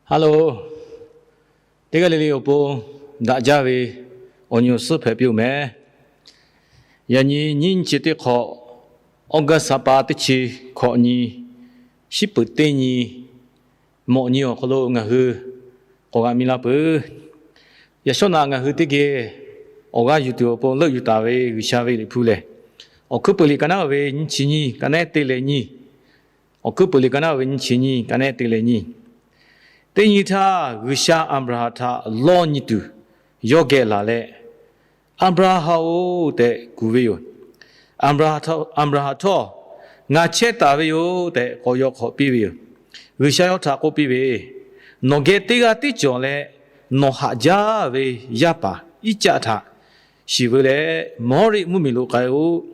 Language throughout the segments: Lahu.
Hello, teˇ g'aˇ le le awˬ pon daꞈ jaˇ ve awˬ nyi awˬ suhˉ hpehꞈ piˇ-oˬ meh. Yaꞈ nyi nyiˇ nyi chi teˇ hk'awꞈ, August ha pa teˇ chi hkawꞈ nyi, shiˉ peuˍ teˇ nyi, mawꞈ nyi awˬ hk'aw lo ngaˬ hui k'awꞈ g'a miˇ laˇ peuˬ. Yaꞈ shawˉ naꞈ ngaˬ hui teˇ geh awˬ g'aˇ yuˬ tuˬ awˬ pon leuˆ yuˬ taˍ ve G'uiˬsha ve Liꞈ hpu lehˬ, Awˬ hkuiˉ peuˬ liꞈ ka naˉ ve nyiˇ chi nyiˇ ka nehˉ teˇ leh nyiˇ, Awˬ hkuiˉ peuˬ liꞈ ka naˉ ve nyiˇ chi nyiˇ ka nehˉ teˇ leh nyiˇ, teˇ nyi htaˇ G'uiˬsha Aˍbraˍhanˍ htaꞈ lawˇ nyi tuˬ yawˇ geh laˬ leh, Aˍbraˍhanˍ-oˬ tehꞈ kuˬ ve yoˬ. Aˍbraˍhanˍ htawˇ, Ngaˬ chehˇ taˍ ve yoˬ tehꞈ k'awꞈ yaw hk'awꞈ piˇ ve yoˬ. G'uiˬsha yawˇ htaꞈ k'oˆ piˇ ve, Nawˬ geh teˇ g'aˇ tiˉ cawˬ leh, nawˬ haꞈ jaˇ ve yaˇ paˍ Iˉcaˆ htaꞈ shiˍ veu leh, Mawˇriˆ mvuhˇmiˬ lo k'ai-o.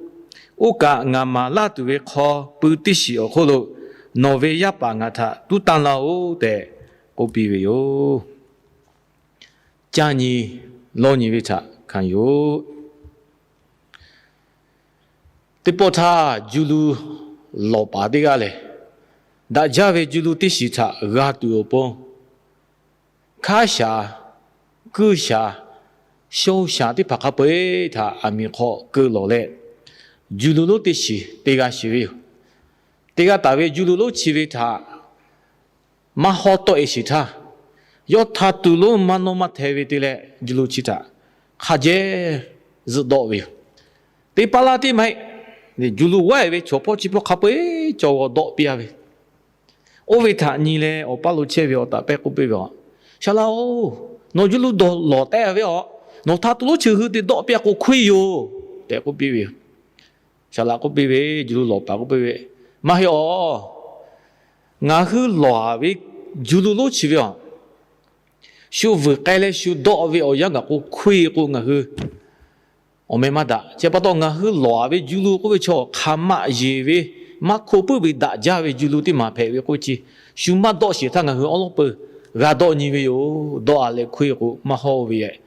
Oˇ kaꞈ ngaˬ maˍ laˇ tuˬ ve hk'aw pui teˇ shiˍ awˬ hk'oˆ lo nawˬ ve yaˇ paˍ ngaˬ htaꞈ tuˉ tanˇ laˇ-oˬ tehꞈ k'oˆ piˇ ve yoˬ. Caˇ nyi lawˇ nyi ve htaꞈ hkanˍ yoˬ. Teˇ pawˆ htaˇ, juˇluˇ lawˬ paˍ teˇ g'aˇ lehˬ, daꞈ jaˇ ve juˇluˇ teˇ shiˍ htaꞈ g'a tuˬ awˬ pon, hkaˉ shaˍ, kuiˇ shaˍ, shawˇ shaˍ teˇ hpaˍ hk'a peu-eˬ htaꞈ aˬ miˍ hk'aw keu lawˬ leh, juˇluˇ lonˉ teˇ shiˍ te g'a shiˍ ve yoˬ. Te g'a taˍ ve juˇluˇ lonˉ chi ve htaꞈ maˇ hawˉ tawˆ e shiˍ htaˇ, yawˇ htaꞈ tuˬ lonˉ maˇ nawˇ maˇ hteh ve te leh, juˇluˇ chi htaꞈ hk'a jehˇ zuhˆ dawˆ ve yoˬ. Teˇ paˉ laˇ teˇ maˇ heˆ, juˇluˇ g'aˇ-e ve chaw hpawˇ chi hpawˇ hk'a peu-eˬ cawˬ g'aw dawˆ piˇ-a ve. Oˇ ve htaꞈ nyi leh awˬ paˇ lo chehˇ ve awˬ taˍ pehˇ k'oˆ piˇ ve, Saˍ laꞈ-oˬ, nawˬ juˇluˇ dawˬ lawˬ tehꞈ ve a, nawˬ htaꞈ tuˬ lonˉ chi hui te dawˆ piˇ-a k'o hk'oˆ-e yoˬ tehꞈ k'oˆ piˇ ve yoˬ. Saˍ laꞈ k'oˆ piˇ ve, juˇluˇ lawˬ paˍ k'oˆ piˇ ve, Maˇ heˆ a, ngaˬ hui lawˬ-a ve juˇluˇ lonˉ chi ve a, shu vuiˬ k'ai leh shu dawˆ ve awˬ yanˇ gaˬ k'o hk'oˆ-e k'o ngaˬ hui awˬ meh maˇ daꞈ. Chi pa taw ngaˬ hui lawˬ-a ve juˇluˇ k'oˆ ve chaw hk'aˬ ma yeˬ ve, maˇ hkoˇ puiˉ ve daꞈ jaˇ ve juˇluˇ teˇ maˬ hpehꞈ ve k'oˆ ve chi, shu maˇ dawˆ sheˍ htaˇ ngaˬ hui awˉ lawˉ peuˬ g'a dawˆ nyi ve yoˬ. Dawˆ-a leh hk'oˆ-e k'o maˇ hawˉ ve,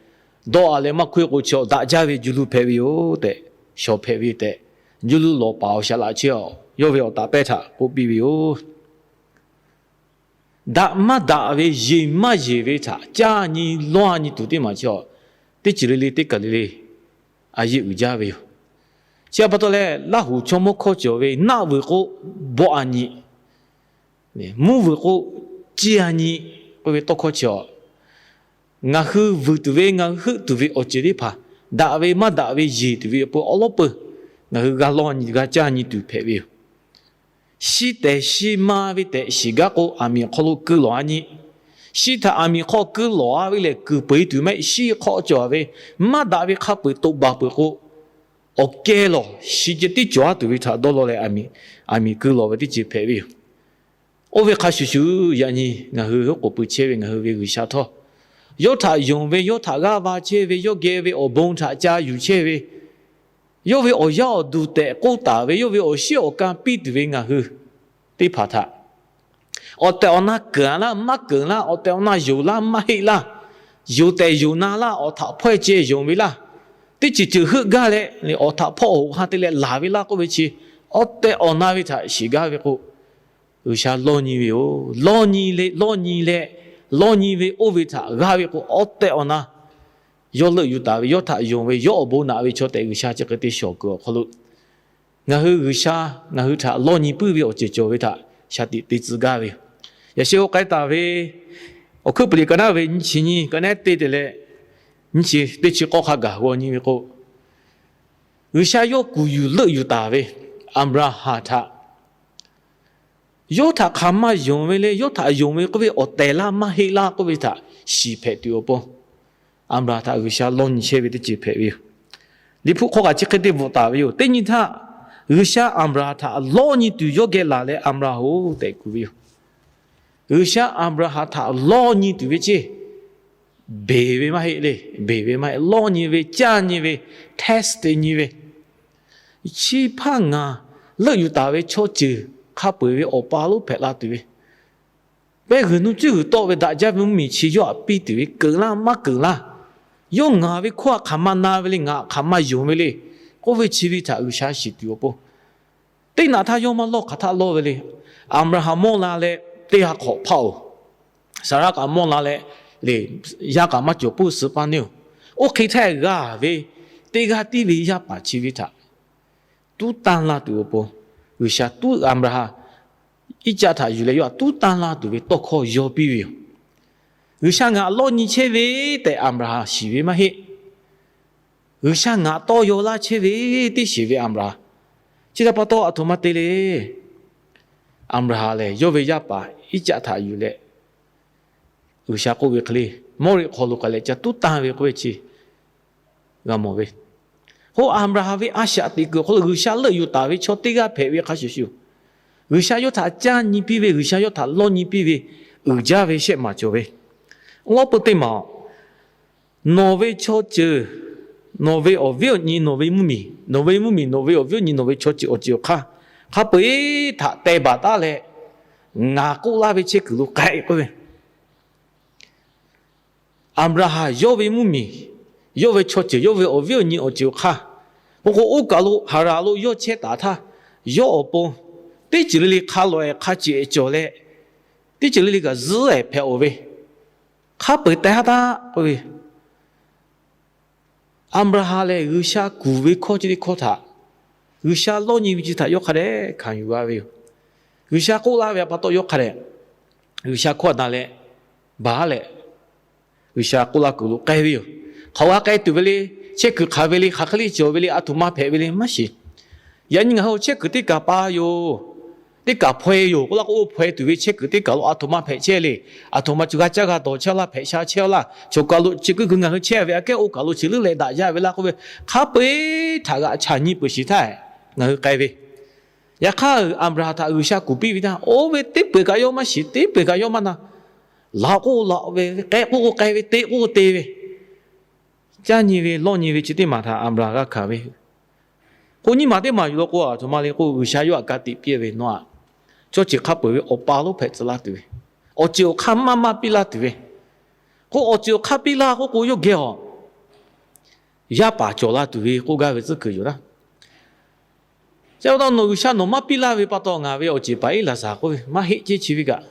dawˆ-a leh maˇ hk'oˆ-e k'o chi daꞈ jaˇ ve juˇluˇ hpehꞈ ve yoˬ tehꞈ, shawˍ hpehꞈ ve tehꞈ, juˇluˇ lawˬ paˍ awˬ Saˍ laꞈ chi a, yawˇ ve awˬ taˍ pehˇ htaꞈ k'oˆ piˇ ve yoˬ. Daꞈ maˇ daꞈ ve yeˬ maˇ yeˬ ve htaꞈ caˇ nyi lawˇ nyi tuˬ teˇ maˬ chi a, teˇ ceuˬ le le teˇ kaˬ le le a yeˇ uiˍ jaˇ ve yoˬ. Chi pa taw leh, Laˇhuˍ chaw mawˇ hkawˇ cawˬ ve, naˆ vuiˬ k'o bawˆ-a nyi, mvuhˇ vuiˬ k'o ciˇ-a nyi k'oˆ ve tawˇ hkawˇ chi a, ngaˬ hui vuiˬ tuˬ ve, ngaˬ hui heuˆ tuˬ ve awˬ ceuˬ teˇ hpaˍ daꞈ ve maˇ daꞈ ve yeˬ tuˬ ve awˬ pon awˉ lawˉ peuˬ ngaˬ hui g'a lawˇ nyi g'a caˇ nyi tuˬ hpehꞈ ve yoˬ. Shiˉ tehꞈ shiˉ maˇ ve tehꞈ shiˍ gaˇ k'o, aˬ miˍ hk'aw lo keu lawˬ-a nyi. Shiˉ htaꞈ aˬ miˍ hk'aw keu lawˬ-a ve lehˬ, kuiˬ peu-eˬ tuˬ mehˆ shiˉ hk'aw cawˬ-a ve, maˇ daꞈ ve hk'a peu-eˬ toꞈ baˬ peuˬ k'o, awˬ kehˉ lawˬ shi ceh tiˉ cawˬ-a tuˬ ve htaꞈ dawˇ law leh, aˬ miˍ keu lawˬ ve teˇ ceuˬ hpehꞈ ve yoˬ. Oˇ ve hk'a shuˍ shuˍ, yaꞈ nyi ngaˬ hui oˉ k'oˍ pui chehˇ ve ngaˬ hui ve G'uiˬsha htawˇ, yawˇ htaꞈ yonˍ ve, yawˇ htaꞈ g'aˇ va chehˇ ve, yawˇ geh ve awˬ bon htaꞈ ca yuˬ chehˇ ve, yawˇ ve awˬ yaˇ awˬ duˬ tehꞈ k'oˆ taˍ ve, yawˇ ve awˬ shiˉ awˬ ka piˇ tuˬ ve ngaˬ hui teˇ hpaˍ htaꞈ awˬ tehˬ awˬ na keunˍ laˇ maˇ keunˍ laˇ, awˬ tehˬ awˬ na yonˍ laˇ maˇ heˆ laˇ, yonˍ tehˬ yonˍ na laˇ, awˬ htaꞈ hpawehˇ ceh yonˍ ve laˇ, teˇ ceuˬ ceuˬ heuˆ gaˇ leh, awˬ htaꞈ hpawˇ hoꞈ ha te leh laˬ ve laˇ k'oˆ ve chi, awˬ tehˬ awˬ na ve htaꞈ shiˍ gaˇ ve k'o, G'uiˬsha lawˇ nyi ve yoˬ. Lawˇ nyi leh, lawˇ nyi leh, lawˇ nyi ve oˇ ve htaꞈ g'a ve k'o, awˬ tehˬ awˬ na yawˇ leuˆ yuˬ taˍ ve, yawˇ htaꞈ yonˍ ve, yawˇ awˬ bon naꞈ ve chaw tehꞈ G'uiˬsha chi hk'e te shawˍ kuiˬ awˬ hk'aw lo, ngaˬ hui G'uiˬsha ngaˬ hui htaꞈ lawˇ nyi puiˉ ve awˬ ceuˬ cawˬ ve htaꞈ shaˍ tiꞈ te tcuh gaˇ ve yoˬ. Yaꞈ sheh oˇ k'ai taˍ ve Awˬ hkuiˉ puiˍ liꞈ ka naˉ ve nyiˇ chi nyiˇ ka nehˉ teˇ te leh nyiˇ chi teˇ chi k'awˇ hk'a gaˬ g'aw nyi ve k'o, G'uiˬsha yawˇ kuˬ yuˬ leuˆ yuˬ taˍ ve Aˍbraˍhanˍ htaꞈ yawˇ htaꞈ hk'aˬ ma yonˍ ve leh, yawˇ htaꞈ yonˍ ve k'oˆ ve awˬ tehˬ laˇ maˇ heˆ laˇ k'oˆ ve htaꞈ shiˍ hpehꞈ tuˬ awˬ pon, Aˍbraˍhanˍ htaꞈ G'uiˬsha lawˇ nyi chehˇ ve teˇ ceuˬ hpehꞈ ve yoˬ. Liꞈ hpu hk'aw kaꞈ chi hk'e te bvuhꞈ taˍ ve yoˬ. Teˇ nyi htaˇ, G'uiˬsha Aˍbraˍhanˍ htaꞈ lawˇ nyi tuˬ yawˇ geh laˬ leh, Aˍbraˍhanˍ-oˬ tehꞈ kuˬ ve yoˬ. G'uiˬsha Aˍbraˍhanˍ htaꞈ lawˇ nyi tuˬ ve ceˇ, beˬ ve maˇ heˆ le. Beˬ ve maˇ heˆ. Lawˇ nyi ve, caˇ nyi ve, test te nyi ve, chi hpaˇ ngaˬ leuˆ yuˬ taˍ ve chaw ceuˬ hk'a peu-eˬ ve awˬ pa lonˉ hpehꞈ la tuˬ ve, pehˇ g'uiˬ nuˇ cuˇ g'uiˬ tawˆ ve daꞈ jaˇ ve mvuhˇmiˬ chi yawˇ htaꞈ piˇ tuˬ ve keunˍ laˇ maˇ keunˍ laˇ, yawˇ ngaˬ ve hkawˇ htaꞈ hk'aˬ ma na ve le, ngaˬ htaꞈ hk'aˬ ma yonˍ ve le k'oˆ ve chi ve htaꞈ G'uiˬsha shiˍ tuˬ awˬ pon, teˇ naꞈ htaˇ yawˇ maˇ lawˇ hk'aˬ htaˆ lawˇ ve le. Aˍbraˍhanˍ mawˇ la leh teˇ ha hk'awꞈ hpaˇ-oˬ, Saˍraˆ kaꞈ mawˇ la leh, le, yaˇ kaꞈ maˇ cawˬ puiˉ suh paˇ neˇ-oˬ. Oˇ hk'e htaˇ g'a ve teˇ g'aˇ tiˉ ve yaˇ paˍ chi ve htaꞈ tuˉ tanˇ la tuˬ awˬ pon, G'uiˬsha tuˉ Aˍbraˍhanˍ Iˉcaˆ htaꞈ yuˬ leh yawˇ htaꞈ tuˉ tanˇ la tuˬ ve tawˇ hkawˇ yaw piˇ ve yoˬ. G'uiˬsha ngaˬ lawˇ nyi chehˇ ve tehꞈ Aˍbraˍhanˍ shiˍ ve maˇ heˆ. G'uiˬsha ngaˬ tawˇ yaw laˇ chehˇ ve teˇ shiˍ ve Aˍbraˍhanˍ. Chi htaꞈ pa taw aˬ htoꞈ ma te le. Aˍbraˍhanˍ lehˬ yawˇ ve yaˇ paˍ Iˉcaˆ htaꞈ yuˬ leh G'uiˬsha k'oˆ ve hk'e le, Mawˇriˆ hk'aw lo k'ai leh ca tuˉ tanˇ ve k'oˆ ve chi g'a mawˬ ve. K'o Aˍbraˍhanˍ ve a shaꞈ teꞈ kuiˬ awˬ hk'aw lo G'uiˬsha leuˆ yuˬ taˍ ve chaw teˇ g'aˇ hpehꞈ ve hk'a shuˍ shuˍ, G'uiˬsha yawˇ htaꞈ caˇ nyi piˇ ve, G'uiˬsha yawˇ htaꞈ lawˇ nyi piˇ ve uiˍ jaˇ ve shehˆ maˬ cawˬ ve. Awˬ lawn peu teˇ maˬ, nawˬ ve chaw ceuˬ, nawˬ ve awˬ viˉ awˬ nyi, nawˬ ve mvuhˇmiˬ, nawˬ ve mvuhˇmiˬ, nawˬ ve awˬ viˉ awˬ nyi, nawˬ ve chaw ceuˬ awˬ ceuˬ awˬ hk'aˇ, hk'a peu-eˬ htaꞈ teh baˬ taˉ leh, ngaˬ k'oˆ laˇ ve chehˇ kuiˬ lo k'ai k'oˆ ve. Aˍbraˍhanˍ yawˇ ve mvuhˇmiˬ, yawˇ ve chaw ceuˬ, yawˇ ve awˬ viˉ awˬ nyi awˬ ceuˬ awˬ hk'aˇ, k'o k'o oˇ kaˬ lo Haˍraˍ lo yawˇ chehˇ taˍ htaˇ, yawˇ awˬ pon teˇ ceuˬ le le hk'a lawꞈ-eh hk'a ceꞈ-eh cawˬ leh, teˇ ceuˬ le le kaꞈ zuhˉ-eh hpehꞈ-oˬ ve, hk'a peu-eˬ teh haˉ taˉ k'oˆ ve. Aˍbraˍhanˍ lehˬ G'uiˬsha kuˬ ve hkawˇ chi teˇ hkawˇ htaꞈ, G'uiˬsha lawˇ nyi ve chi htaꞈ yawˇ hk'a dehꞈ hkanˍ yuˬ g'a ve yoˬ. G'uiˬsha k'oˆ laˇ ve pa taw yawˇ hk'a dehꞈ G'uiˬsha hkawˇ na leh, baˬ leh, G'uiˬsha k'oˆ laˇ kuiˬ lo k'ai ve yoˬ. Hk'aˬ g'a k'ai tuˬ ve le, chehˇ kuiˬ hk'aˬ ve le, hk'aˬ hk'e le cawˬ ve le, aˬ htoꞈ ma hpehꞈ ve le maˇ shiˍ. Yaꞈ nyi ngaˬ hui chehˇ kuiˬ teˇ kaˬ pa yoˬ, teˇ kaˬ hpaw-e yoˬ k'oˆ laˇ k'o, oˇ hpaw-e tuˬ ve chehˇ kuiˬ teˇ kaˬ lo aˬ htoꞈ ma hpehꞈ chehˇ le, aˬ htoꞈ ma cuˬ g'a caˇ g'a dawˬ chehˇ laˇ, hpehꞈ sha chehˇ laˇ, choˬ kaˬ lo chi kuiˬ kuiˬ ngaˬ hui chehˇ ve aꞈ kehˉ oˇ kaˬ lo chi leuˉ leh daꞈ jaˇ ve laˇ k'oˆ ve, hk'a peu-eˬ htaꞈ g'aꞈ chaˬ nyi peuˬ shiˍ htaˇ ngaˬ hui k'ai ve. Yaꞈ hk'aˇ Aˍbraˍhanˍ htaꞈ G'uiˬsha kuˬ piˇ ve htaˇ, oˇ ve teˇ peu-eˬ kaꞈ yawˇ maˇ shiˍ, teˇ peu-eˬ kaꞈ yawˇ maˇ na. Laꞈ k'oˆ laꞈ ve, k'ehˆ k'oˆ k'ai ve, te k'oˆ te ve, caˇ nyi ve lawˇ nyi ve chi teˇ maˬ htaꞈ Aˍbraˍhanˍ g'a hkanˍ ve. K'o nyiˇ maˬ teˇ maˬ yuˬ law k'o, aˬ htoꞈ ma le k'o, G'uiˬsha yawˇ htaꞈ ka tiꞈ piˇ ve, Nawˬ aꞈ chaw ceuˬ hk'a peu-eˬ ve awˬ pa lonˉ hpehꞈ tcuh laˇ tuˬ ve, awˬ ceuˬ awˬ hk'aˇ maˇ maˇ piˇ laˇ tuˬ ve, k'o awˬ ceuˬ awˬ hk'aˇ piˇ laˇ k'oˆ k'o, yawˇ geh awˬ yaˇ paˍ cawˬ la tuˬ ve k'oˆ gaˇ ve tcuhˉ kuiˬ yoˬ laˇ. Chi pa taw nawˬ G'uiˬsha nawˬ maˇ piˇ laˇ ve pa taw, ngaˬ ve awˬ ceˬ paˍ Iˉlaˍzaˍ k'oˆ ve maˇ heˆ ceˇ chi ve kaꞈ.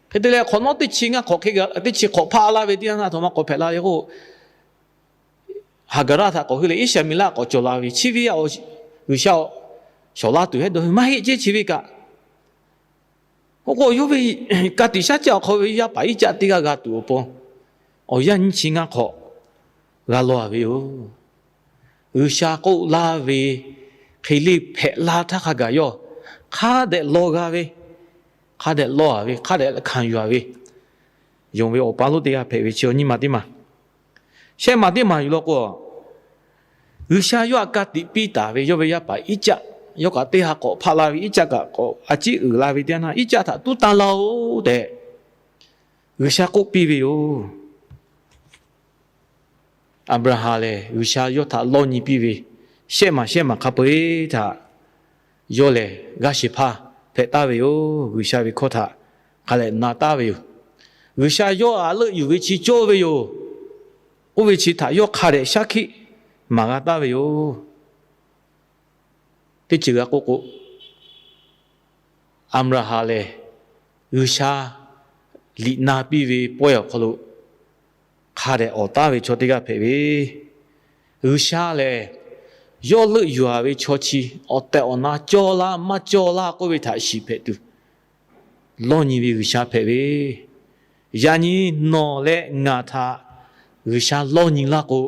Hk'e te leh hk'awꞈ nawˉ teˇ chi ngaˇ hk'awꞈ hk'e, teˇ chi hk'awꞈ hpaˆ laˇ ve teˇ yanˇ htaꞈ htoꞈ ma k'awꞈ hpehꞈ la le k'o, Haˍgaˍraˆ htaꞈ k'awꞈ hui leh Iˉsaˍmiˍlaˆ k'awꞈ cawˬ la ve chi ve, G'uiˬsha shawˍ laˇ tuˬ hehˉ dawˇ ve maˇ heˆ ceˇ chi ve kaꞈ. K'o k'o yawˇ ve ka tiꞈ shaˉ caˆ awˬ hk'aw ve yaˇ paˍ Iˉcaˆ teˇ g'aˇ g'a tuˬ awˬ pon, awˬ yanˇ nyiˇ chi ngaˇ hk'awꞈ g'a law-a ve yoˬ. G'uiˬsha k'oˆ laˇ ve hk'e le hpehꞈ la htaˇ hk'a gaˬ yawˇ hk'a dehꞈ law g'a ve, hk'a dehꞈ law-a ve, hk'a dehꞈ hkanˍ yuˬ-a ve, yonˍ ve awˬ pa lonˉ teˇ g'aˇ hpehꞈ ve chi awˬ nyiˇ maˬ teˇ maˬ. Shehˆ maˬ teˇ maˬ yuˬ law k'o, G'uiˬsha yawˇ htaꞈ ka tiꞈ piˇ taˍ ve yawˇ ve yaˇ paˍ Iˉcaˆ, yawˇ kaꞈ teˇ ha k'awꞈ hpaˆ la ve, Iˉcaˆ kaꞈ k'awꞈ a ciˉ uiˍ la ve teˇ yanˇ htaˇ, Iˉcaˆ htaꞈ tuˉ tanˇ laˇ-oˆ tehꞈ G'uiˬsha k'oˆ piˇ ve yoˬ. Aˍbraˍhanˍ lehˬ G'uiˬsha yawˇ htaꞈ lawˇ nyi piˇ ve, shehˆ maˬ shehˆ maˬ hk'a peu-eˬ htaꞈ yawˇ lehˬ g'aˇ shehˍ hpaˇ hpehꞈ taˍ ve yoˬ. G'uiˬsha ve hkawˇ htaꞈ hk'a lehꞈ na taˍ ve yoˬ. G'uiˬsha yawˇ aꞈ leuˆ yuˬ ve chi cawˇ ve yoˬ. Oˇ ve chi htaꞈ yawˇ hk'a dehꞈ shaˉ hkiˆ maˍ g'a taˍ ve yoˬ. Teˇ ceuˬ g'a k'oˆ k'o, Aˍbraˍhanˍ lehˬ G'uiˬsha liꞈ na piˇ ve pawehˇ awˬ hk'aw lo hk'a dehꞈ awˍ taˍ ve chaw teˇ g'aˇ hpehꞈ ve. G'uiˬsha lehˬ yawˇ leuˆ yuˬ-a ve chaw chi awˬ tehˬ awˬ na cawˇ laˇ maˇ cawˇ laˇ k'oˆ ve htaꞈ shiˍ hpehꞈ tuˬ, lawˇ nyi ve G'uiˬsha hpehꞈ ve. Yaꞈ nyi nawˬ leh ngaˬ htaꞈ G'uiˬsha lawˇ nyi laˇ k'o,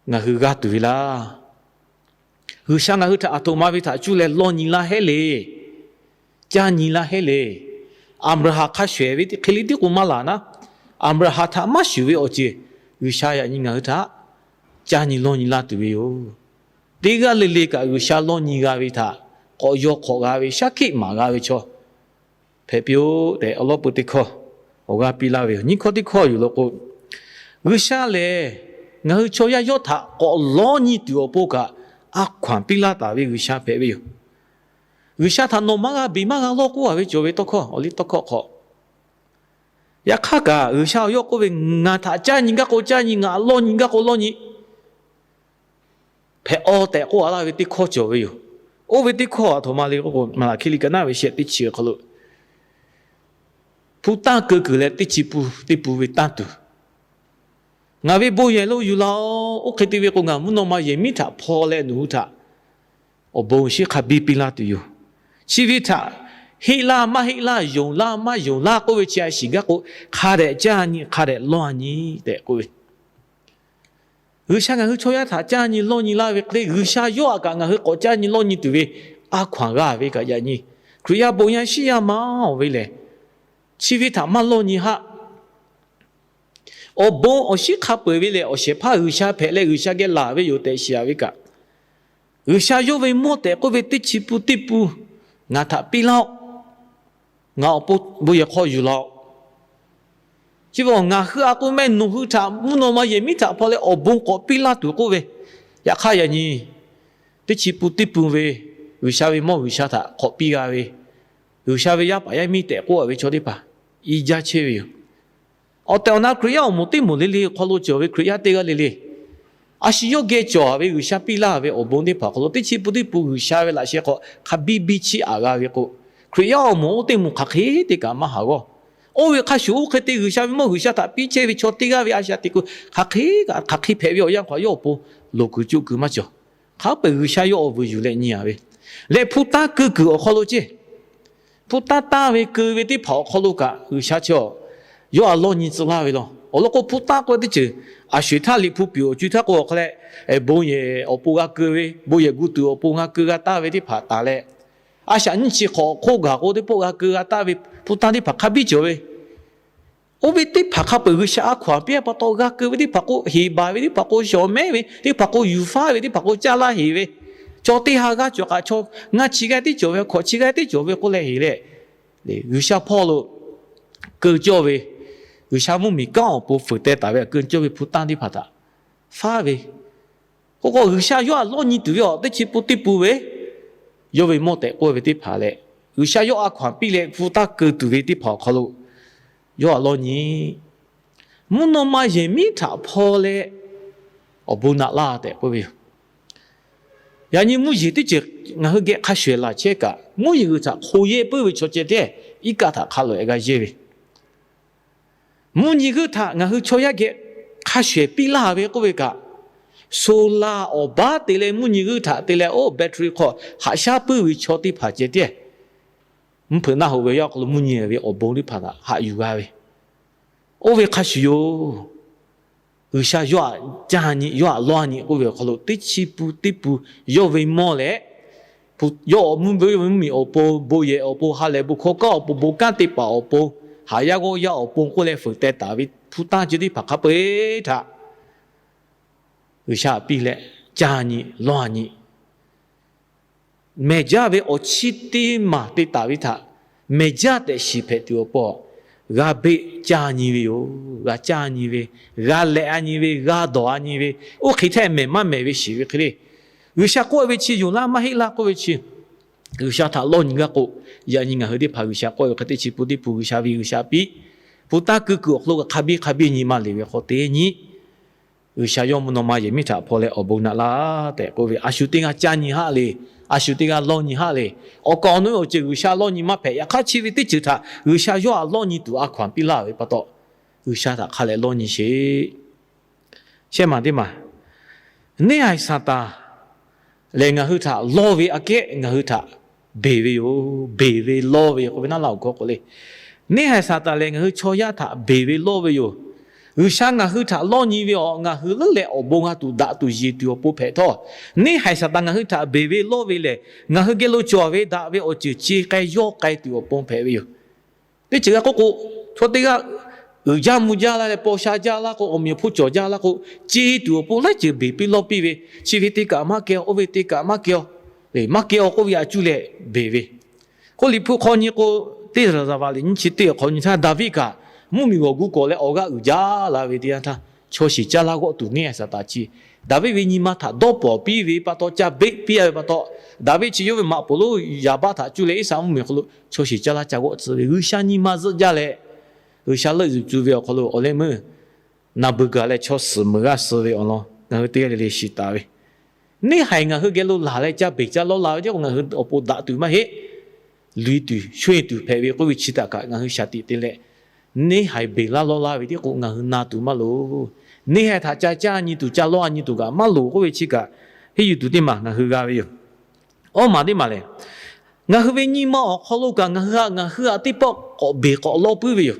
ngaˬ hui g'a tuˬ ve laˇ. G'uiˬsha ngaˬ hui htaꞈ aˬ htoꞈ ma ve htaꞈ cuˇ leh lawˇ nyi laˇ hehˉ le. Caˇ nyi laˇ hehˉ le. Aˍbraˍhanˍ hk'a shuˍ-ehˍ ve hk'e le tiˉ k'o maˇ laˬ naˉ, Aˍbraˍhanˍ htaꞈ maˇ shuˍ ve awˬ ceuˬ G'uiˬsha yaꞈ nyi ngaˬ hui htaꞈ caˇ nyi lawˇ nyi laˇ tuˬ ve yoˬ. Teˇ g'aˇ le le kaꞈ G'uiˬsha lawˇ nyi g'a ve htaꞈ k'awꞈ yaw hk'awꞈ g'a ve, shaˉ hkiˆ maˍ g'a ve chaw hpehꞈ piˇ-oˆ tehꞈ, awˬ lawn peu teˇ hkawˇ awˬ g'aˇ piˇ laˇ ve yoˬ. Nyiˇ hkawˇ teˇ hkawˇ yuˬ law k'o, G'uiˬsha lehˬ ngaˬ hui chaw yaˇ yawˇ htaꞈ k'awꞈ lawˇ nyi tuˬ awˬ pon kaꞈ a hkaw-anˬ piˇ laˇ taˍ ve G'uiˬsha hpehꞈ ve yoˬ. G'uiˬsha htaꞈ nawˬ maˇ g'a beˬ maˇ g'a lawˇ k'oˆ-a ve cawˬ ve tawˇ hkawˇ, awˬ liˇ tawˇ hkawˇ hk'aw. Yaꞈ hk'aˇ kaꞈ G'uiˬsha awˬ yawˇ k'oˆ ve, Ngaˬ htaꞈ caˇ nyi gaˇ k'o caˇ nyi, ngaˬ lawˇ nyi gaˇ k'o lawˇ nyi hpehꞈ-aw tehꞈ k'oˆ-a laˇ ve teˇ hkawˇ cawˬ ve yoˬ. Oˇ ve teˇ hkawˇ aˬ htoꞈ ma le k'oˆ k'o, Maˍlaˍhkiˆ liꞈ ka naˉ ve shehˆ teˇ chi awˬ hk'aw lo hpu tanˇ keu kuiˬ leh teˇ chi pun teˇ pun ve tanˇ tuˬ, ngaˬ ve bon yehˬ lo yuˬ laˬ-oꞈ. Oˇ hk'e te ve k'o, ngaˬ mvuhˇ naw ma yehˬ miˉ htaꞈ hpaw leh nawˬ hui htaꞈ awˬ bon awˬ shinˉ hk'a biˇ piˇ laˇ tuˬ yoˬ. Chi ve htaꞈ heˆ laˇ maˇ heˆ laˇ, yonˍ laˇ maˇ yonˍ laˇ k'oˆ ve chi a shiˍ gaˇ k'o, hk'a dehꞈ caˇ nyi, hk'a dehꞈ lawˇ nyi tehꞈ k'oˆ ve, G'uiˬsha ngaˬ hui chaw yaˇ htaꞈ caˇ nyi lawˇ nyi laˇ ve hk'e le, G'uiˬsha yawˇ aꞈ kaꞈ ngaˬ hui k'awꞈ caˇ nyi lawˇ nyi tuˬ ve a hkaw anˬ g'a ve kaꞈ yaꞈ nyi. Hkriꞈ yaˇ bon yaˇ shiˉ yaˇ ma-oˬ ve lehˬ, chi ve htaꞈ maˇ lawˇ nyi haˆ. Awˬ bon awˬ shinˉ hk'a peu-eˬ ve lehˬ, awˬ shehˍ hpaˇ G'uiˬsha hpehꞈ leh G'uiˬsha geh laˬ ve yoˬ tehꞈ shiˍ-a ve kaꞈ, G'uiˬsha yawˇ ve mawˇ tehꞈ k'oˆ ve teˇ chi pun teˇ pun ngaˬ htaꞈ piˇ laˇ-oˆ. Ngaˬ awˬ pon bon yehˬ hk'aw yuˬ laˬ-oꞈ. Chi ve ngaˬ hui a k'oˆ mehˆ nawˬ hui htaꞈ mvuhˇ naw ma yehˬ miˉ htaꞈ hpaw leh awˬ bon k'awꞈ piˇ laˇ tuˬ k'oˆ ve, yaꞈ hk'aˇ yaꞈ nyi teˇ chi pun teˇ pun ve G'uiˬsha ve mawˇ G'uiˬsha htaꞈ k'awꞈ piˇ g'a ve, G'uiˬsha ve yaˇ paˍ yaˇ miˇ tehꞈ k'oˆ-a ve chaw teˇ hpaˍ iˉ jaˇ chehˇ ve yoˬ. Awˬ tehˬ awˬ na Hkriꞈ yaˇ awˬ moˍ teˇ moˍ le le awˬ hk'aw lo cawˬ ve Hkriꞈ yaˇ teˇ g'aˇ le le, a shu yawˇ geh cawˬ ve G'uiˬsha piˇ laˇ ve awˬ bon teˇ hpaˍ awˬ hk'aw lo teˇ chi pun teˇ pun G'uiˬsha ve laꞈ sheh hk'aw hk'a biˇ biˇ chiˇ aꞈ g'a ve k'o, Hkriꞈ yaˇ awˬ moˍ oˇ teˇ moˍ hk'aˬ hk'e te kaꞈ maˇ haˍ g'awˇ. Oˇ ve hk'a shuˍ oˇ hk'e te G'uiˬsha ve mawˇ G'uiˬsha htaꞈ piˇ chehˇ ve chaw teˇ g'aˇ ve a shaꞈ teꞈ kuˬ hk'aˬ hk'e kaꞈ hk'aˬ hk'e hpehꞈ ve awˬ yanˇ hk'aw yawˇ awˬ pon loˍ kuiˬ coˆ kuiˬ maˇ cawˬ. Hk'a peu-eˬ G'uiˬsha yawˇ awˬ vuiˬ yuˬ leh nyi-a ve, leh hpu tanˇ keu kuiˬ awˬ hk'aw lo ceˇ, hpu tanˇ tanˇ ve keu ve teˇ hpaˍ awˬ hk'aw lo kaꞈ G'uiˬsha chi yawˇ a lawˇ nyi tcuh laˇ ve law. Awˬ lawn k'o, hpu tanˇ k'oˆ ve teˇ ceuˬ a sho-eˬ htaˇ liꞈ hpu piˍ awˬ co htaˇ k'o, awˬ hk'a leh bon yehˬ awˬ pon g'a keu ve, bon yehˬ gu tuˬ awˬ pon g'a keu g'a taˍ ve teˇ hpaˍ taˍ leh, a shaꞈ nyiˇ chi hk'awꞈ hk'oˆ gaˬ k'o teˇ pawˆ g'a keu g'a taˍ ve hpu tanˇ teˇ hpaˍ hk'a biˇ cawˬ ve, oˇ ve teˇ hpaˍ hk'a peu-eˬ G'uiˬsha a hkaw-anˬ piˇ pa taw g'a keu ve teˇ hpaˍ k'o, heˍ baˬ ve teˇ hpaˍ k'o, shawˍ mehˉ ve teˇ hpaˍ k'o, yuˬ faˉ ve teˇ hpaˍ k'o, caˇ laˇ heˍ ve, chaw teˇ ha g'aˇ cawˬ kaꞈ chaw ngaˇ chi g'aˇ tiˉ cawˬ ve, hkawꞈ chi g'aˇ tiˉ cawˬ ve k'oˆ leh heˍ leh, G'uiˬsha hpawˇ lo keu cawˇ ve, G'uiˬsha mvuhˇmiˬ kanˉ awˬ pon fuiˍ teh taˍ ve a keu cawˇ ve hpu tanˇ teˇ hpaˍ htaꞈ faˉ ve, k'o k'o G'uiˬsha yawˇ a lawˇ nyi tuˬ ve awˬ teˇ chi pun teˇ pun ve yawˇ ve mawˇ tehꞈ k'oˆ ve teˇ hpaˍ leh, G'uiˬsha yawˇ a hkaw-anˬ piˇ leh hpu tanˇ keu tuˬ ve teˇ hpaˍ awˬ hk'aw lo yawˇ a lawˇ nyi. Mvuhˇ naw ma yehˬ miˉ htaꞈ hpaw leh awˬ bon naꞈ laˇ tehꞈ k'oˆ ve yoˬ. Yaꞈ nyi mvuhˇ yeˬ teˇ ceuˬ ngaˬ hui geh hk'a shuˍ ehˍ laˬ chehˇ kaꞈ, mvuhˇ yeˬ g'uiˬ htaꞈ hk'oꞈ yehˇ puiˉ ve chaw ceh teˇ iˉ kaˆ htaꞈ hk'a loꞈ-e g'a yehˇ ve, mvuhˇ nyi g'uiˬ htaꞈ ngaˬ hui chaw yaˇ geh hk'a shuˍ ehˍ piˇ laˇ ve k'oˆ ve kaꞈ, solar awˬ baˉ te leh mvuhˇ nyi g'uiˬ htaꞈ te leh oˇ battery hk'aw haꞈ shaˉ puiˉ ve chaw teˇ hpaˍ ceh tiˉ, mvuhˇ hpeuꞈ naˆ hoꞈ ve awˬ yanˇ hk'aw lo mvuhˇ nyi ve awˬ bon teˇ hpaˍ htaꞈ haꞈ yuˬ g'a ve, oˇ ve hk'a shuˍ yoˬ. G'uiˬsha yawˇ aꞈ caˇ nyi, yawˇ aꞈ lawˇ nyi k'oˆ ve awˬ hk'aw lo teˇ chi pun teˇ pun yawˇ ve mawˇ leh, yawˇ awˬ mvuhˇ ve mvuhˇmiˬ awˬ pon, bon yehˬ awˬ pon, ha lehˬ bon hkawˇ kanˉ awˬ pon, bon kanˉ teˇ hpaˍ awˬ pon, haꞈ yaˇ g'awˇ yaˇ awˬ pon k'oˆ leh fuiˍ teh taˍ ve hpu tanˇ ceh teˇ hpaˍ hk'a peu-eˬ htaꞈ G'uiˬsha aꞈ piˇ leh caˇ nyi lawˇ nyi. Mehˬ jaˇ ve awˬ chiˇ teˇ maˬ te taˍ ve htaꞈ mehˬ jaˇ tehꞈ shiˍ hpehꞈ tuˬ awˬ pon g'a beˆ caˇ nyi ve yoˬ. G'a caˇ nyi ve, g'a lehꞈ-a nyi ve, g'a dawˬ-a nyi ve, oˇ hk'e htaˇ mehˬ maˇ mehˬ ve shiˍ ve hk'e le. G'uiˬsha k'oˆ ve chi yonˍ laˇ maˇ heˆ laˇ k'oˆ ve chi, G'uiˬsha htaꞈ lawˇ nyi g'aˇ k'o, yaꞈ nyi ngaˬ hui teˇ hpaˍ G'uiˬsha k'oˆ ve hk'e teˇ chi pun teˇ pun G'uiˬsha ve G'uiˬsha piˇ, hpu tanˇ keu kuiˬ awˬ hk'aw lo hk'a biˇ hk'a biˇ nyi ma le ve hk'aw teˇ nyi G'uiˬsha yawˇ mvuhˇ naw ma yehˬ miˉ htaꞈ hpaw leh awˬ bon naꞈ laˇ tehꞈ k'oˆ ve, a shu teˇ g'aˇ caˇ nyi haˆ le, a shu teˇ g'aˇ lawˇ nyi haˆ le. Awˬ kaˍ awˬ nu ve awˬ ceuˬ G'uiˬsha lawˇ nyi maˇ hpehꞈ. Yaꞈ hk'aˇ chi ve teˇ ceuˬ htaꞈ G'uiˬsha yawˇ aꞈ lawˇ nyi tuˬ a hkaw-anˬ piˇ laˇ ve pa taw, G'uiˬsha htaꞈ hk'a leh lawˇ nyi sheˍ. Shehˉ maˬ teˇ maˬ, neˇ haiˬ Saˍtanˍ lehˬ ngaˬ hui htaꞈ lawˇ ve aꞈ kehˉ ngaˬ hui htaꞈ beˬ ve yoˬ. Beˬ ve lawˇ ve k'oˆ ve naˉ laˇ awˬ hkawˇ k'o le, neˇ haiˬ Saˍtanˍ lehˬ ngaˬ hui chaw yaˇ htaꞈ beˬ ve lawˇ ve yoˬ. G'uiˬsha ngaˬ hui htaꞈ lawˇ nyi ve awˬ, ngaˬ hui leuˉ leh awˬ bon g'a tuˬ daꞈ tuˬ yeˬ tuˬ awˬ pon hpehꞈ htawˇ, neˇ haiˬ Saˍtanˍ ngaˬ hui htaꞈ beˬ ve lawˇ ve lehˬ, ngaˬ hui geh lo cawˬ ve daꞈ ve awˬ ceuˬ ce k'ai yawˇ k'ai tuˬ awˬ pon hpehꞈ ve yoˬ. Teˇ ceuˬ g'a k'oˆ k'o, chaw teˇ g'aˇ uiˍ jaˇ mvuh jaˇ laˇ leh paw sha jaˇ laˇ k'o, awˬ meꞈ awˬ hponˇ cawˬ jaˇ laˇ k'o, ce tuˬ awˬ pon laiˉ ceuˬ beˬ piˇ lawˇ piˇ ve, chi ve te kaꞈ maˇ keh-aw, oˇ ve te kaꞈ maˇ keh-aw, maˇ keh-aw k'oˆ ve aꞈ cuˇ leh beˬ ve. K'oˆ liꞈ hpu hk'aw nyi k'o, teˇ Zaˍzaˍvaˍ liꞈ nyiˇ chi teˇ awˬ hk'aw nyi htaˇ, Daˍviˆ kaꞈ mvuhˇmiˬ g'awˬ gu kawˬ leh awˬ g'aˇ uiˍ jaˇ la ve teˇ yanˇ htaˇ, chaw shiˍ caˇ laˇ g'awˆ tuˬ neˇ haiˬ Saˍtanˍ chi Daˍviˆ ve nyi ma htaꞈ dawˇ pawnˍ piˇ ve pa taw, ca beˆ piˇ-a ve pa taw, Daˍviˆ chi yawˇ ve maꞈ poˍ lonˉ Yaˍbaˆ htaꞈ cuˇ leh Iˉsaˍ mvuhˇmiˬ awˬ hk'aw lo chaw shiˍ caˇ laˇ ca g'awˆ tcuh ve, G'uiˬsha nyi ma zuhˆ jaˇ leh, G'uiˬsha leuˆ yuˬ cuˇ ve awˬ hk'aw lo awˬ leh meuˇ Naˍbuˍgaˍ leh chaw suhˍ meuˬ g'aˇ suh ve awˬ lawn ngaˬ hui teˇ g'aˇ le le shiˍ taˍ ve, neˇ haiˬ ngaˬ hui geh lo laˬ leh ca beˬ ca lawˇ la ve teˇ k'o, ngaˬ hui awˬ pon daꞈ tuˬ maˇ heˆ. Luˬ-e tuˬ shonˇ-e tuˬ hpehꞈ ve k'oˆ ve chi htaꞈ kaꞈ ngaˬ hui shaˍ tiꞈ te leh, Neˇ haiˬ beˬ laˇ lawˇ laˇ ve tiˉ k'o ngaˬ hui na tuˬ maˇ loˍ. Neˇ haiˬ htaꞈ ca caˇ nyi tuˬ, ca lawˇ a nyi tuˬ kaꞈ maˇ loˍ k'oˆ ve chi kaꞈ, henˇ yuˬ tuˬ teˇ maˬ ngaˬ hui g'a ve yoˬ. Awˇ maˬ teˇ maˬ lehˬ, ngaˬ hui ve nyi ma awˬ hk'aw lo kaꞈ ngaˬ hui htaꞈ ngaˬ hui htaꞈ teˇ pawˆ k'awꞈ beˬ k'awꞈ lawˇ puiˉ ve yoˬ.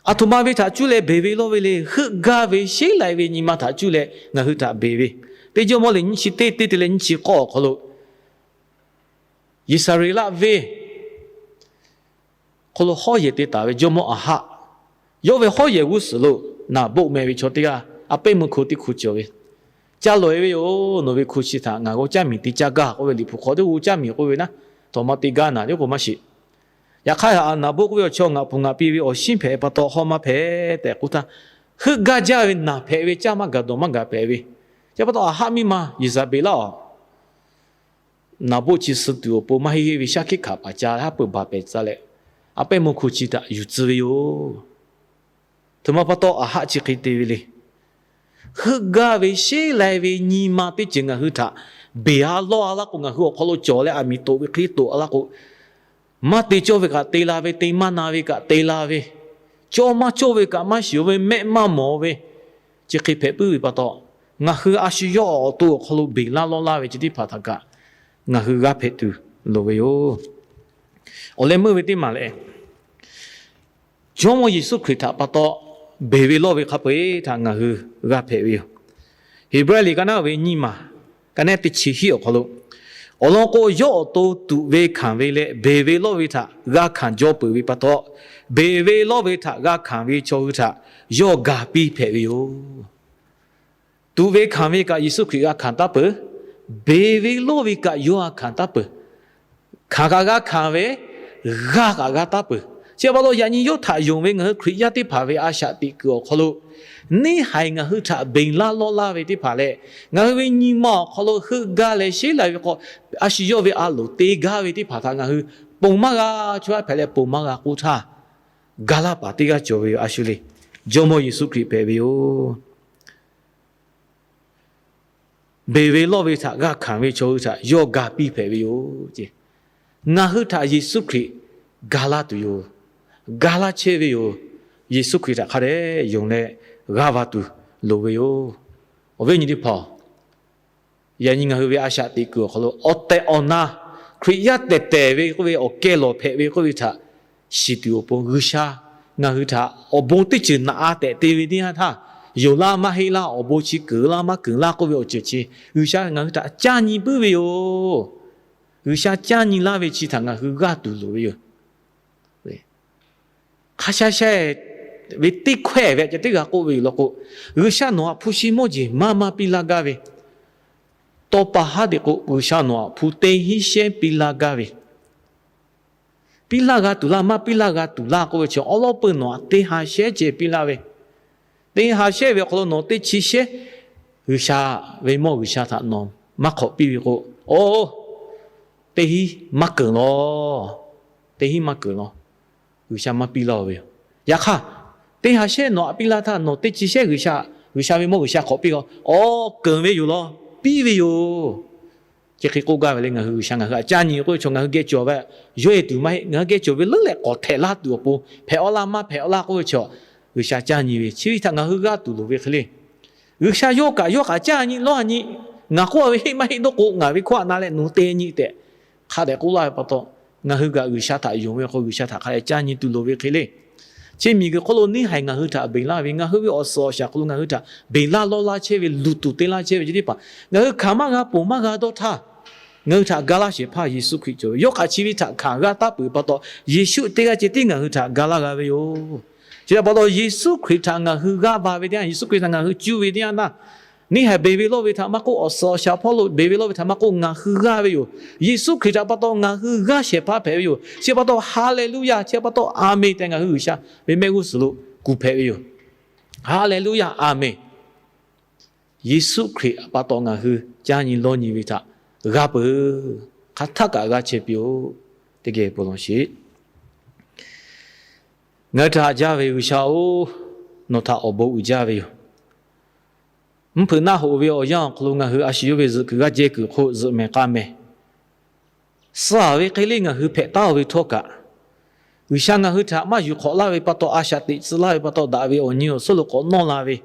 Aˬ htoꞈ ma ve htaꞈ cuˇ leh beˬ ve lawˇ ve le, heuˆ gaˇ ve sheˉ lai ve nyi ma htaꞈ cuˇ leh ngaˬ hui htaꞈ beˬ ve. Teˇ Jawˇmawˇ liꞈ nyiˇ chi teˇ, teˇ te leh nyiˇ chi k'awˇ awˬ hk'aw lo, Iˉsaˍreˍlaˆ venˇ hk'aw lo hawˉ yehˬ te taˍ ve jawˇmawˇ Aˍhaˆ, yawˇ ve hawˉ yehˬ g'uˇ suhˍ lo Naˍboˆ meh ve chaw teˇ g'aˇ a pehˉ meuˇ hko teˇ hko cawˬ ve, Ca lawˬ e ve yoˬ. Nawˬ ve hko chi htaꞈ ngaˬ g'aw caˇ miˬ te caˇ gaˇ k'oˆ ve Liꞈ hpu hk'aw teˇ g'aˇ caˇ miˬ k'oˆ ve naˉ, htawꞈ ma te gaˇ naˍ tiˉ k'o maˇ shiˍ. Yaꞈ hk'aˇ, Naˍboˆ k'oˆ ve awˬ chaw ngaˬ hpu ngaˬ pi ve awˬ shinˉ hpehꞈ pa taw hawˉ maˇ hpehꞈ tehꞈ k'oˆ htaˇ, heuˆ gaˇ jaˇ ve naˬ hpehꞈ ve caˇ maˇ gaˬ dawˬ maˇ gaˬ hpehꞈ ve. Chi pa taw Aˍhaˆ miˇ ma Yeˍzaˍbeˍlaˆ awˬ Naˍboˆ chi suh tuˬ awˬ pon maˇ heˆ heˆ ve shaˉ hkiˆ hkanˍ paˍ ca haˉ peuˬ baˬ pehˍ tcuh leh, a pehˉ meuˇ hko chi htaꞈ yuˬ tcuh ve yoˬ. Htawꞈ ma pa taw Aˍhaˆ chi hk'e te ve le. Heuˆ gaˇ ve sheˉ lai ve nyi ma teˇ ceuˬ ngaˬ hui htaꞈ beˬ a lawˇ a laˇ k'o, ngaˬ hui awˬ hk'aw lo cawˬ leh aˬ miˍ toꞈ ve hk'e toꞈ a laˇ k'o, maˇ te cawˇ ve kaꞈ te la ve, te maˇ na ve kaꞈ te la ve, cawˇ maˇ cawˇ ve kaꞈ maˇ shiˍ ve, mehˆ maˇ mawˬ ve, chi hk'e hpehꞈ puiˉ ve pa taw, ngaˬ hui a shu yawˇ awˬ to awˬ hk'aw lo beˬ laˇ lawˇ laˇ ve chi teˇ hpaˍ htaꞈ kaꞈ ngaˬ hui g'a hpehꞈ tuˬ loˍ ve yoˬ. Awˬ leh meuˇ ve teˇ maˬ lehˬ, Jawˇmawˇ Yeˍsuˆ Hkriꞈ htaꞈ pa taw beˬ ve lawˇ ve hk'a peu-eˬ htaꞈ ngaˬ hui g'a hpehꞈ ve yoˬ. Heˍbrehˇ liꞈ ka naˉ ve nyiˇ maˬ, ka naˉ teˇ chi hiˆ awˬ hk'aw lo, awˬ lawn k'o, yawˇ awˬ to tuꞈ ve hkanˍ ve leh beˬ ve lawˇ ve htaꞈ g'a hkanˍ jaw peuˬ ve pa taw, beˬ ve lawˇ ve htaꞈ g'a hkanˍ ve chaw hui htaꞈ yawˇ ga piˇ hpehꞈ ve yoˬ. Tuꞈ ve hkanˍ ve kaꞈ Yeˍsuˆ Hkriꞈ g'a hkanˍ taˉ peuˬ. Beˬ ve lawˇ ve kaꞈ yawˇ g'a hkanˍ taˉ peuˬ. Hkanˍ kaꞈ g'a hkanˍ ve, g'a kaꞈ g'a taˉ peuˬ. Chi pa taw yaꞈ nyi yawˇ htaꞈ yonˍ ve ngaˬ hui Hkriꞈ yaˇ teˇ hpaˍ ve a shaꞈ teꞈ kuiˬ awˬ hk'aw lo, neˇ haiˬ ngaˬ hui htaꞈ beˬ laˇ lawˇ laˇ ve teˇ hpaˍ leh, ngaˬ hui ve nyi ma awˬ hk'aw lo heuˆ gaˇ leh sheˉ lai ve k'o, a shu yawˇ ve a loˍ te gaˇ ve teˇ hpaˍ htaꞈ ngaˬ hui ponˬ maˇ g'a, chaw yaˇ hpehꞈ leh ponˬ maˇ g'a k'oˆ htaˇ, ga laˇ paˍ teˇ g'aˇ cawˬ ve yoˬ. A shu le, Jawˇmawˇ Yeˍsuˆ Hkriꞈ hpehꞈ ve yoˬ. Beˬ ve lawˇ ve htaꞈ g'a hkanˍ ve chaw hui htaꞈ yawˇ ga piˇ hpehꞈ ve yoˬ. Ngaˬ hui htaꞈ Yeˍsuˆ Hkriꞈ ga laˇ tuˬ yoˬ. Ga laˇ chehˇ ve yoˬ. Yeˍsuˆ Hkriꞈ htaꞈ hk'a dehꞈ yonˍ leh g'aˇ va tuˬ loˍ ve yoˬ. Awˬ viˉ awˬ nyi teˇ hpaˍ, yaꞈ nyi ngaˬ hui ve a shaꞈ teꞈ kuiˬ awˬ hk'aw lo awˬ tehˬ awˬ na, Hkriꞈ yaˇ tehˬ tehˬ ve k'oˆ ve awˬ kehˬ lawˬ hpehꞈ ve k'oˆ ve htaꞈ shiˍ tuˬ awˬ pon G'uiˬsha ngaˬ hui htaꞈ awˬ bon teˇ ceuˬ naꞈ a tehꞈ te ve teˇ yanˇ htaˇ, yonˍ laˇ maˇ heˆ laˇ, awˬ bon chi keunˍ laˇ maˇ keunˍ laˇ k'oˆ ve awˬ ceuˬ chi G'uiˬsha ngaˬ hui htaꞈ caˇ nyi puiˉ ve yoˬ. G'uiˬsha caˇ nyi laˇ ve chi htaꞈ ngaˬ hui g'aˇ tuˬ loˍ ve yoˬ. Hk'a sha sha ve teˇ hkawehˇ ve ca teˇ g'a k'oˆ ve yoˬ law k'o, G'uiˬsha nawˬ htaꞈ hpu shi mawˇ jeˬ maˇ maˇ piˇ laˇ gaˇ ve, tawˇ pa haˉ te k'o, G'uiˬsha nawˬ htaꞈ hpu teˇ hinˉ shehˉ piˇ laˇ gaˇ ve, piˇ laˇ g'a tuˬ laˇ, maˇ piˇ laˇ g'a tuˬ laˇ k'oˆ ve chi awˉ lawˉ peuˬ nawˬ htaꞈ teˇ ha shehˉ ceh piˇ laˇ ve, teˇ ha shehˉ ve awˬ hk'aw lo nawˬ teˇ chi shehˉ G'uiˬsha ve mawˇ G'uiˬsha htaꞈ nawˬ maˇ hk'awꞈ piˇ ve k'o, oˬ, teˇ hinˉ maˇ keunˍ law. Teˇ hinˉ maˇ keunˍ law. G'uiˬsha maˇ piˇ laˇ ve yoˬ. Yaꞈ hk'aˇ, teˇ ha shehˉ nawˬ htaꞈ piˇ laˇ htaˇ nawˬ teˇ chi shehˉ G'uiˬsha, G'uiˬsha ve mawˇ G'uiˬsha hk'awꞈ piˇ k'o, oˬ, keunˍ ve yoˬ law, piˇ ve yoˬ. Chi hk'e k'oˆ gaˇ ve leh ngaˬ hui G'uiˬsha ngaˬ hui htaꞈ caˇ nyi k'oˆ ve chaw ngaˬ hui geh cawˬ ve, yawˇ e tuˬ maˇ heˆ, ngaˬ hui geh cawˬ ve leuˉ leh k'awꞈ htehꞈ laˇ tuˬ awˬ pon hpehꞈ awˉ laˇ maˇ hpehꞈ awˉ laˇ k'oˆ ve chaw, G'uiˬsha caˇ nyi ve chi ve htaꞈ ngaˬ hui g'aˇ tuˬ loˍ ve hk'e le. G'uiˬsha yawˇ kaꞈ yawˇ kaꞈ caˇ nyi lawˇ nyi, ngaˬ k'oˆ ve heˆ maˇ heˆ dawˇ k'o ngaˬ ve hkawˇ htaꞈ na leh nawˬ te nyi tehꞈ hk'a dehꞈ k'oˆ laˇ ve pa taw, ngaˬ hui kaꞈ G'uiˬsha htaꞈ yonˍ ve k'o G'uiˬsha htaꞈ hk'a dehꞈ caˇ nyi tuˬ loˍ ve hk'e le. Chi miˬguiˬ hk'oˆ lo neˇ haiˬ ngaˬ hui htaꞈ beˬ laˇ ve, ngaˬ hui ve awˬ suhˍ awˬ shaˍ hk'aw lo ngaˬ hui htaꞈ beˬ laˇ lawˇ laˇ chehˇ ve, luˬ tuˬ te laˇ chehˇ ve chi teˇ hpaˍ ngaˬ hui hkanˍ maˇ g'a, ponˬ maˇ g'a dawˇ htaˇ, ngaˬ hui htaꞈ ga laˇ shehˍ hpaˇ Yeˍsuˆ Hkriꞈ cawˬ ve, yawˇ hk'aˬ chi ve htaꞈ hkanˍ g'a taˉ peuˬ pa taw, Yeˍsuˆ teˇ g'aˇ ceh tiˉ ngaˬ hui htaꞈ ga laˇ g'a ve yoˬ. Chi htaꞈ pa taw, Yeˍsuˆ Hkriꞈ htaꞈ ngaˬ hui g'aˇ va ve teˇ yanˇ, Yeˍsuˆ Hkriꞈ htaꞈ ngaˬ hui cuˇ ve teˇ yanˇ htaˇ, neˇ haiˬ beˬ ve lawˇ ve htaꞈ maˇ k'oˆ, awˬ suhˍ awˬ shaˍ hpawˇ lo beˬ ve lawˇ ve htaꞈ maˇ k'oˆ, ngaˬ hui g'aˇ ve yoˬ. Yeˍsuˆ Hkriꞈ htaꞈ pa taw ngaˬ hui g'aˇ shehˍ hpaˇ hpehꞈ ve yoˬ. Chi pa taw, Haˍleˍluˆyaˇ, chi pa taw, Aˍmenˍ tehꞈ ngaˬ hui G'uiˬsha ve mehˆ g'uˇ suhˍ lo kuˬ hpehꞈ ve yoˬ. Haˍleˍluˆyaˇ, Aˍmenˍ. Yeˍsuˆ Hkriꞈ pa taw ngaˬ hui caˇ nyi lawˇ nyi ve htaꞈ g'a peuˬ. Hk'aˬ htaˆ kaꞈ g'a chehˇ piˇ-oˆ. Teˇ geh bon lawˬ sheˍ. Ngaˬ hui htaꞈ haꞈ jaˇ ve G'uiˬsha-oˬ, nawˬ htaꞈ awˬ bon uiˍ jaˇ ve yoˬ. Mvuhˇ hpeuꞈ naˆ hoꞈ ve awˬ yanˇ awˬ hk'aw lo ngaˬ hui a shu yawˇ ve zuhꞈ kuiˬ g'aˇ jehˇ kuiˬ hk'oˆ zuhꞈ mehˍ k'a mehˍ suh-a ve hk'e le ngaˬ hui hpehꞈ taˉ-o ve htawˇ kaꞈ, G'uiˬsha ngaˬ hui htaꞈ maˇ yuˬ hk'awꞈ laˇ ve pa taw, a shaꞈ teꞈ tcuh laˇ ve pa taw, daꞈ ve awˬ nyi awˬ suhˉ lo k'awꞈ nawˇ la ve,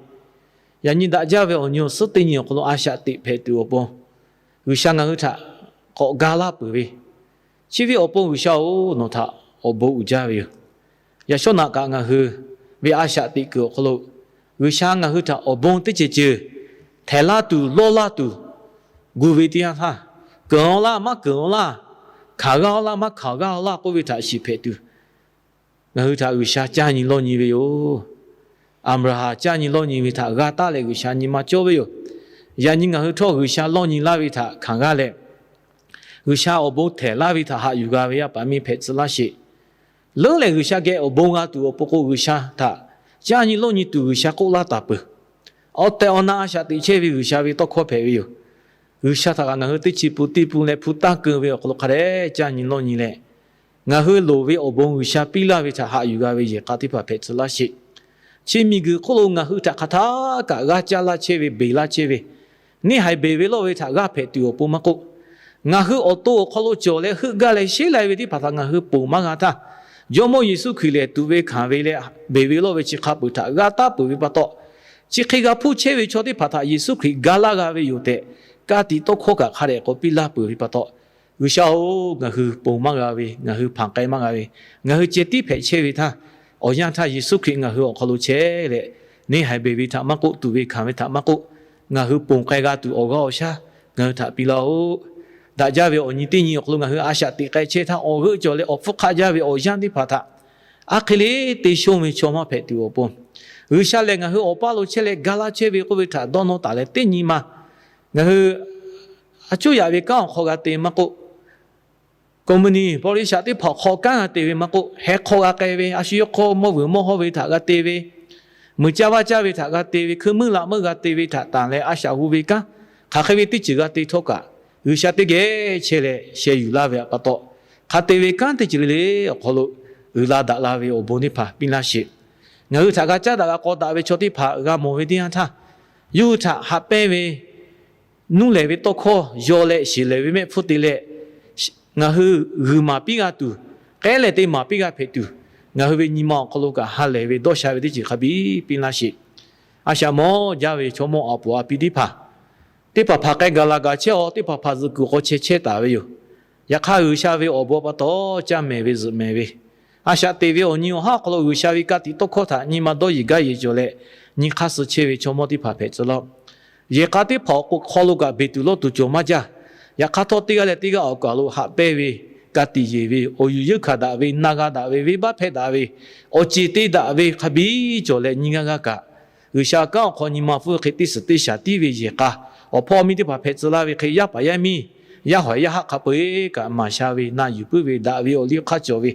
yaꞈ nyi daꞈ jaˇ ve awˬ nyi awˬ suhˉ teˇ nyi awˬ hk'aw lo a shaꞈ teꞈ hpehꞈ tuˬ awˬ pon, G'uiˬsha ngaˬ hui htaꞈ k'awꞈ ga laˇ peuˬ ve, chi ve awˬ pon G'uiˬsha-oˬ, nawˬ htaꞈ awˬ bon uiˍ jaˇ ve yoˬ. Yaꞈ shawˉ naꞈ kaꞈ ngaˬ hui ve a shaꞈ teꞈ kuiˬ awˬ hk'aw lo, G'uiˬsha ngaˬ hui htaꞈ awˬ bon teˇ ceuˬ ceuˬ htehꞈ laˇ tuˬ, lawˇ laˇ tuˬ gu ve teˇ yanˇ htaˇ, keunˍ-aw laˇ, maˇ keunˍ-aw laˇ, hkanˍ g'aˇ-aw laˇ, maˇ hkanˍ g'aˇ-aw laˇ k'oˆ ve htaꞈ shiˍ hpehꞈ tuˬ, ngaˬ hui htaꞈ G'uiˬsha caˇ nyi lawˇ nyi ve yoˬ. Aˍbraˍhanˍ caˇ nyi lawˇ nyi ve htaꞈ g'a taˉ leh G'uiˬsha nyi ma cawˇ ve yoˬ. Yaꞈ nyi ngaˬ hui htawˇ G'uiˬsha lawˇ nyi laˇ ve htaꞈ hkanˍ g'aˇ leh, G'uiˬsha awˬ bon htehꞈ laˇ ve htaꞈ haꞈ yuˬ g'a ve yaˇ paˍ miˇ hpehꞈ tcuh laˇ sheˍ. Leuˉ lehˬ, G'uiˬsha geh awˬ bon g'a tuˬ awˬ pon k'o, G'uiˬsha htaꞈ caˇ nyi lawˇ nyi tuˬ G'uiˬsha k'oˆ laˇ taˍ peuˬ. Awˬ tehˬ awˬ na a shaꞈ teꞈ chehˇ ve G'uiˬsha ve tawˇ hkawˇ hpehꞈ ve yoˬ. G'uiˬsha htaꞈ kaꞈ ngaˬ hui teˇ chi pun teˇ pun leh hpu taˇ keu ve awˬ hk'aw lo hk'a dehꞈ caˇ nyi lawˇ nyi leh, ngaˬ hui loˍ ve awˬ bon G'uiˬsha piˇ laˇ ve htaꞈ haꞈ yuˬ g'a ve yehˬ k'a teˇ hpaˍ hpehꞈ tcuh laˇ sheˍ. Chi miˬguiˬ hk'oˆ lo ngaˬ hui htaꞈ hk'aˬ htaˇ kaꞈ g'a caˇ laˇ chehˇ ve, beˬ laˇ chehˇ ve, neˇ haiˬ beˬ ve lawˇ ve htaꞈ g'aˇ hpehꞈ tuˬ awˬ pon maˇ k'oˆ, ngaˬ hui awˬ to awˬ hk'aw lo cawˬ leh heuˆ gaˇ leh sheˉ lai ve teˇ hpaˍ htaꞈ ngaˬ hui ponˬ maˇ g'a htaˇ, Jawˇmawˇ Yeˍsuˆ Hkriꞈ lehˬ tuꞈ ve hkanˍ ve leh beˬ ve lawˇ ve chi hk'a peuˬ htaꞈ g'a taˉ peuˬ ve pa taw, chi hk'e g'a hpuˇ chehˇ ve chaw teˇ hpaˍ htaꞈ Yeˍsuˆ Hkriꞈ ga laˇ g'a ve yoˬ tehꞈ, ka tiꞈ tawˇ hkawˇ kaꞈ hk'a dehꞈ k'awꞈ piˇ laˇ peuˬ ve pa taw, G'uiˬsha-oˬ, ngaˬ hui ponˬ maˇ g'a ve, ngaˬ hui hpanˍ k'ai maˇ g'a ve, ngaˬ hui ceh tiˉ hpehꞈ chehˇ ve htaˇ, awˬ yanˇ htaˇ Yeˍsuˆ Hkriꞈ ngaˬ hui awˬ hk'aw lo chehˇ leh, neˇ haiˬ beˬ ve htaꞈ maˇ k'oˆ, tuꞈ ve hkanˍ ve htaꞈ maˇ k'oˆ, ngaˬ hui ponˬ k'ai g'a tuˬ awˬ g'aˇ awˬ shaˉ ngaˬ hui htaꞈ piˇ laˇ-oˆ. Daꞈ jaˇ ve awˬ nyi teˇ nyi awˬ hk'aw lo ngaˬ hui a shaꞈ teꞈ k'ai chehˇ htaˇ, awˬ g'euˆ cawˬ leh awˬ hpfuhˇ hk'aˆ jaˇ ve awˬ yanˇ teˇ hpaˍ htaꞈ aˉ hk'e le te shonˇ ve chaw maˇ hpehꞈ tuˬ awˬ pon, G'uiˬsha lehˬ ngaˬ hui awˬ paˇ lo chehˇ leh ga laˇ chehˇ ve k'oˆ ve htaꞈ dawˇ nawˇ taˍ leh teˇ nyi ma ngaˬ hui a cuˉ yaꞈ ve kanˉ awˬ hk'aw g'a te maˇ k'oˆ, company บริษัท teˇ hpaˍ awˬ hk'aw kanˉ g'a te ve maˇ k'oˆ, heh hk'aw g'a k'ai ve, a shu yawˇ hk'aw mawˇ vuiˬ mawˇ hawˇ ve htaꞈ g'a te ve, muiˬ caˇ vaˇ caˇ ve htaꞈ g'a te ve, hkui meuˇ laꞈ meuˇ g'a te ve htaꞈ tanˬ leh a shaꞈ hu ve kanˉ, hk'aˬ hk'e ve teˇ ceuˬ g'a te htawˇ kaꞈ, G'uiˬsha teˇ geh chehˇ leh sheh yuˬ laˇ ve pa taw, hk'a te ve kanˉ teˇ ceuˬ le le awˬ hk'aw lo uiˍ la daꞈ la ve awˬ bon teˇ hpaˍ piˇ laˇ sheˍ. Ngaˬ hui htaꞈ g'a caˉ daꞈ g'a k'aw daꞈ ve chaw teˇ hpaˍ g'a mawˬ ve teˇ yanˇ htaˇ, yawˇ hui htaꞈ haꞈ pehnˇ ve nuˇ lehˬ ve tawˇ hkawˇ yaw leh, shiˍ lehˬ ve mehˆ hpfuhˇ te leh, ngaˬ hui g'uiˬ maˍ piˇ g'a tuˬ, k'ehˉ leh te maˍ piˇ g'a hpehꞈ tuˬ, ngaˬ hui ve nyi ma awˬ hk'aw lo kaꞈ ha lehˬ ve dawˇ sha ve teˇ ceuˬ hk'a biˇ piˇ laˇ sheˍ. A shaꞈ mawˇ jaˇ ve chaw mawˇ a poˍ a pi teˇ hpaˍ, teˇ hpaˍ hpaˍ k'ai gaˬ la gaˬ chehˇ-aw, teˇ hpaˍ hpaˍ zuhꞈ kuiˬ k'aw chehˇ chehˇ taˍ ve yoˬ. Yaꞈ hk'aˇ, G'uiˬsha ve awˬ bon pa taw caˇ mehˍ ve zuhꞈ mehˍ ve, a shaꞈ teꞈ ve awˬ nyi awˬ haˉ awˬ hk'aw lo G'uiˬsha ve ka tiꞈ tawˇ hkawˇ htaꞈ nyi ma dawˇ yeˬ gaˇ yeˬ cawˬ leh, nyi hk'aˇ suh chehˇ ve chaw mawˇ teˇ hpaˍ hpehꞈ tcuh laˇ-oˆ. Yehˬ k'a teˇ hpaˍ awˬ hk'aw lo kaꞈ beˬ tuˬ lawˇ tuˬ cawˬ maˇ jaˇ. Yaꞈ hk'aˇ htawˇ, teˇ g'aˇ leh teˇ g'aˇ awˬ kaˬ lo haꞈ pehnˇ ve, ka tiꞈ yeˬ ve, awˬ yuˬ yeunˇ hkanˍ daꞈ ve, na g'a daꞈ ve, venˇbaˆ hpehˇ daꞈ ve, awˬ ceˬ te daꞈ ve hk'a biˇ cawˬ leh nyi g'aˇ g'aˇ kaꞈ, G'uiˬsha kanˉ awˬ hk'aw nyi ma hpfuhˇ hk'e teˇ suhˍ teˇ shaˍ tiˉ ve yehˬ k'a, awˬ hpawˇ miˇ teˇ hpaˍ hpehꞈ tcuh laˇ ve hk'e, yaˇ paˍ yaˇ miˇ, yaˇ hawehˬ yaˇ haˆ hk'a peu-eˬ kaꞈ maˍ sha ve, na yuˬ puiˉ ve, daꞈ ve awˬ liˇ hk'aˇ cawˬ ve,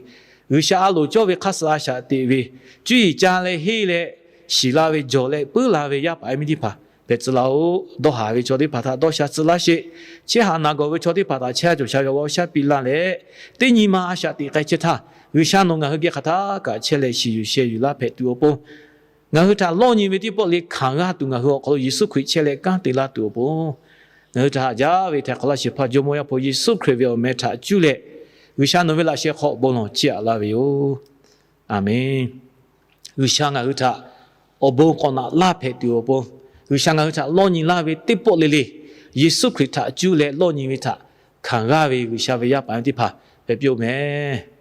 G'uiˬsha a loˍ cawˇ ve hk'aˇ suh a shaꞈ teꞈ ve, cuˇ yiˍ ca leh henˇ leh shiˍ la ve, jawˬ leh puiˉ la ve yaˇ paˍ yaˇ miˇ teˇ hpaˍ hpehꞈ tcuh laˇ-oˆ. Dawˇ haˍ ve chaw teˇ hpaˍ htaꞈ dawˇ sha tcuh laˇ sheˍ. Chehˇ haꞈ naˬ gawˬ ve chaw teˇ hpaˍ htaꞈ chehˇ haꞈ cawˬ sha ve awˬ g'aˇ awˬ shaˉ piˇ laˇ leh, teˇ nyi ma a shaꞈ teꞈ k'ai chehˇ htaˇ, G'uiˬsha nawˬ ngaˬ hui geh hk'aˬ htaˇ kaꞈ chehˇ leh shiˍ yuˬ sheh yuˬ laˇ hpehꞈ tuˬ awˬ pon, ngaˬ hui htaꞈ lawˇ nyi ve teˇ pawˆ le hkanˍ g'a tuˬ, ngaˬ hui awˬ hk'aw lo Yeˍsuˆ Hkriꞈ chehˇ leh kanˉ te laˇ tuˬ awˬ pon, ngaˬ hui htaꞈ haꞈ jaˇ ve htaiˍ hk'awꞈ laˇ shehˍ hpaˇ Jawˇmawˇ Yaˇ hpu Yeˍsuˆ Hkriꞈ ve awˬ meh htaꞈ cuˇ leh, G'uiˬsha nawˬ ve laꞈ sheh hk'aw bon lawˬ chiˇ aꞈ laˇ ve yoˬ. Aˍmenˍ. G'uiˬsha ngaˬ hui htaꞈ awˬ bon k'awꞈ naꞈ laˇ hpehꞈ tuˬ awˬ pon, G'uiˬsha ngaˬ hui htaꞈ lawˇ nyi laˇ ve teˇ pawˆ le le, Yeˍsuˆ Hkriꞈ htaꞈ cuˇ leh lawˇ nyi ve htaꞈ hkanˍ g'aˇ ve G'uiˬsha ve yaˇ paˍ yaˇ teˇ hpaˍ hpehꞈ piˇ-oˆ mehˍ.